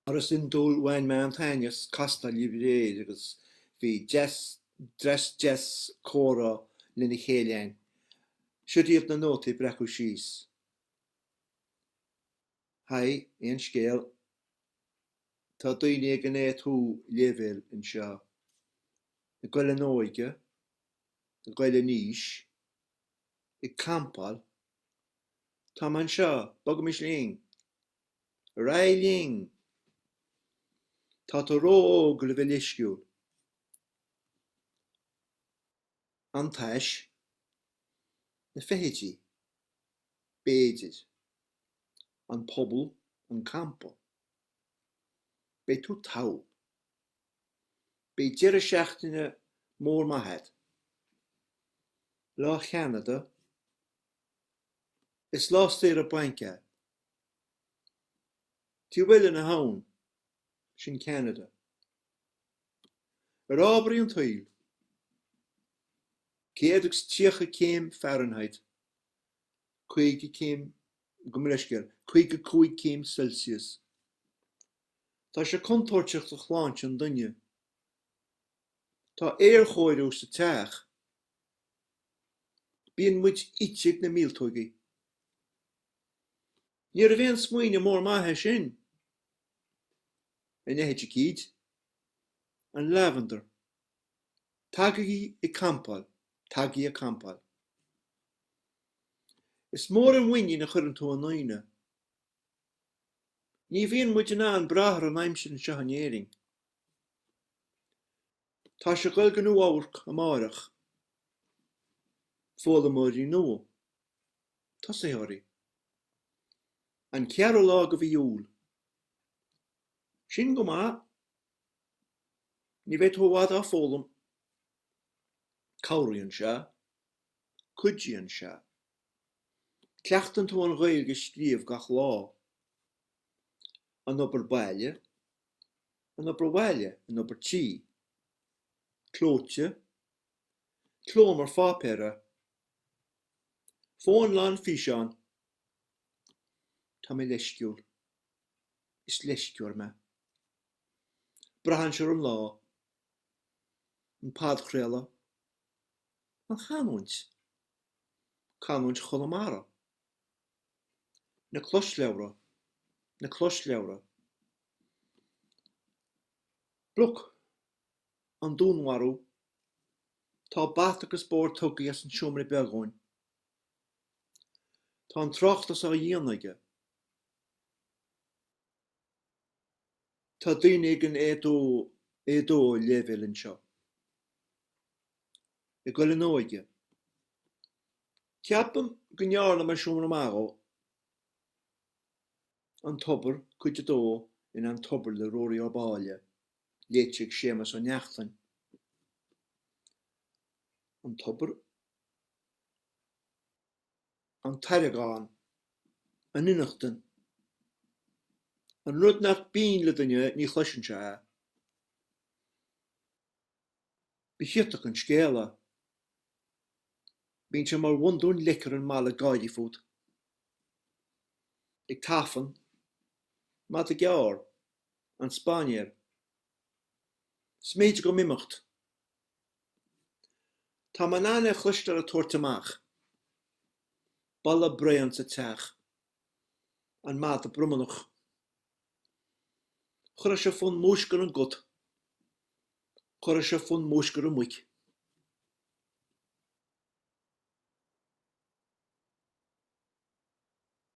Mar is iondúil bhain mé an-taitneamh as castáil libh aréir agus bhí deas dreas deas comhrá lena chéile againn. Siod iad na nótaí a breacadh síos. Haigh, aon scéal? Tá daoine ag an A2 leibhéal anseo. Ag goil in óige, ag goil in aois, ag campáil. Tá mé anseo, bogaimis linn! Ar aghaidh linn! Tá tú ró-óg le bheith leisciúil. An tais. Na feithidí. B'fhéidir. An puball, an campa. Beidh tú togha. Beidh deireadh seachtaine mór maith agat. Lá Cheanada. Is lá saoire bainc é. Taobh eile na habhann, sin Ceanada. Ar ámharaí an tsaoil. 130 céim Fahrenheit, 50 céim, gabh mo leithscéal, 55 céim Celsius. Tá sé contúirteach do shláinte an duine. Tá aerchóiriú sa teach. Bíonn muid ite ag na míoltógaí. Níorbh aon smaoineamh mór maith é sin. An fheithid eicínt. An lavender. Tagaigí ag campáil. Tagaigí ag campáil. Is mór an mhuinín a chuireann tú i ndaoine. Ní bhíonn muid in ann brath ar an aimsir anseo in Éirinn. Tá sé ag dul go Nua Eabharc amáireach. Foghlaimeoirí nua. Tosaitheoirí. An ceathrú lá de mhí Iúil. Sin go maith. Ní bheidh tú i bhfad á foghlaim. Cabhraíonn sé. Cuidíonn sé. Cleachtann tú an Ghaeilge a scríobh gach lá. An obair baile. An obair bhaile, an obair tí. Clóite. Cló mar pháipéar é. Fón lán físeán. Tá mé leisciúil. Is leisceoir mé. Braitheann sé ar an lá. An podchraoladh. An chanúint. Canúint Chonamara. Na closleabhra. Na closleabhra. Bloc. An dúnmharú. Tá bata agus bord tugtha as an seomra beag dhúinn. Tá an tráchtas á dhéanamh aige. Tá daoine ag an A2 A2 leibhéal anseo. Ag goil in óige. Ceapaim go ndearna mé seomra maith dhó. An Tobar, Cuid 2 in An Tobar le Ruairí Ó Báille, léite ag Séamus Ó Neachtain. An Tobar, An tAireagán, An Fhionnachtain. An rud nach binn le duine ní chloiseann sé é. Ba chiotach an scéal é. Bíonn sé mar bhundún leic ar an mballa ag gáirí fút. Ag tafann. Mada gearr. An Spainéar. Is mithid dom imeacht. Tá mé in ann é a chloisteáil ag tabhairt amach. Boladh bréan sa teach. An madadh bromannach. Chuirfeadh sé fonn múisc ar an gcut. Chuirfeadh sé fonn múisc ar an muic.